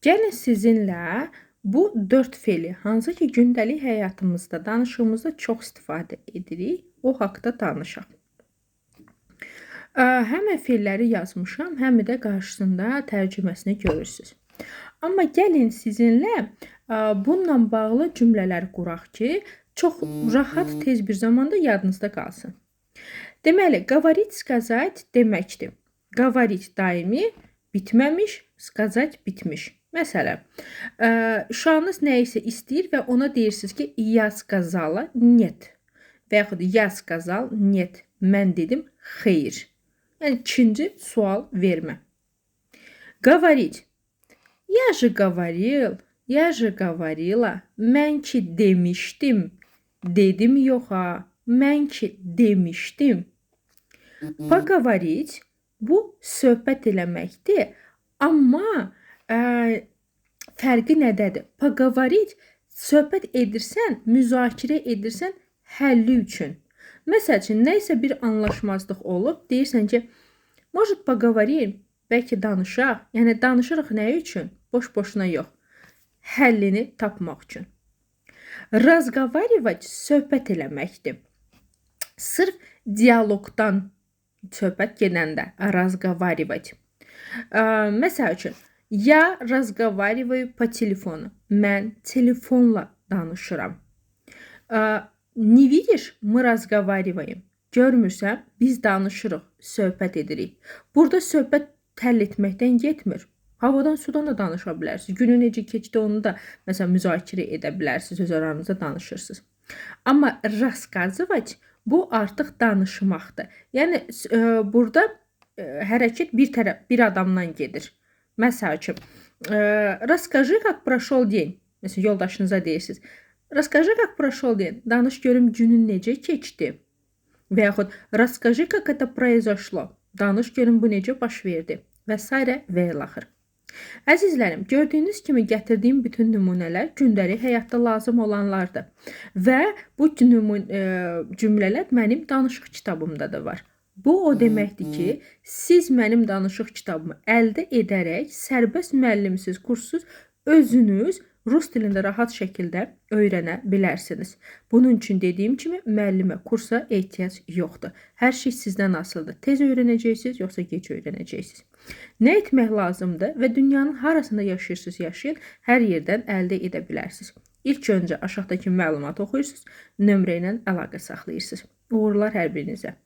Gəlin sizinlə bu 4 fe'li, hansı ki gündəlik həyatımızda, danışığımızda çox istifadə edirik, o haqda danışaq. Həmin fe'lləri yazmışam, həm də qarşısında tərcüməsini görürsünüz. Amma gəlin sizinlə bununla bağlı cümlələr quraq ki, çox rahat, tez bir zamanda yadınızda qalsın. Deməli, говорить, сказать deməkdir. Говорить daimi bitməmiş, сказать bitmiş. Məsələn, uşağınız nə isə istəyir və ona deyirsiniz ki, я сказала нет və yaxud я сказал нет. Mən dedim xeyr. Yəni ikinci sual vermə. Говорить. Я же говорил, я же говорила. Mən ki demişdim. Dedim yox ha. Mən ki demişdim. Поговорить bu söhbət eləməkdir. Amma fərqi nədədir? Поговорить söhbət edirsən, müzakirə edirsən həlli üçün. Məsəl üçün, nə isə bir anlaşmazlıq olub, deyirsən ki, может поговорим, bəlkə danışaq. Yəni danışırıq nə üçün? Boş-boşuna yox. Həllini tapmaq üçün. Разговаривать söhbət eləməkdir. Sırf dialoqdan söhbət gedəndə разговаривать. Məsəl üçün, я разговариваю по телефону. Mən telefonla danışıram. Не видишь, мы разговариваем. Görmürsən, biz danışırıq, söhbət edirik. Burada söhbət həll etməkdən getmir. Havadan sudan da danışa bilərsiniz. Günü necə keçdi onu da məsələn müzakirə edə bilərsiniz, öz aranızda danışırsınız. Amma рассказывать bu artıq danışmaqdır. Yəni burada hərəkət bir tərəf bir adamdan gedir. Məsəl üçün, расскажи, как прошел день. Məsələn, yoldaşınıza deyirsiniz. Расскажи, как прошел день. Danış görüm günün necə keçdi. Və yaxud расскажи, как это произошло. Danış görüm bu necə baş verdi və sairə və ilaxır. Əzizlərim, gördüyünüz kimi gətirdiyim bütün nümunələr gündəlik həyatda lazım olanlardır. Və bu cümlələr mənim danışıq kitabımda da var. Bu o deməkdir ki, siz mənim danışıq kitabımı əldə edərək sərbəst müəllimsiz, kurssuz özünüz rus dilində rahat şəkildə öyrənə bilərsiniz. Bunun üçün dediyim kimi müəllimə, kursa ehtiyac yoxdur. Hər şey sizdən asılıdır. Tez öyrənəcəksiniz, yoxsa gec öyrənəcəksiniz. Nə etmək lazımdır və dünyanın harasında yaşayırsınız, yaşayın, hər yerdən əldə edə bilərsiniz. İlk öncə aşağıdakı məlumatı oxuyursunuz, nömrə ilə əlaqə saxlayırsınız. Uğurlar hər birinizə.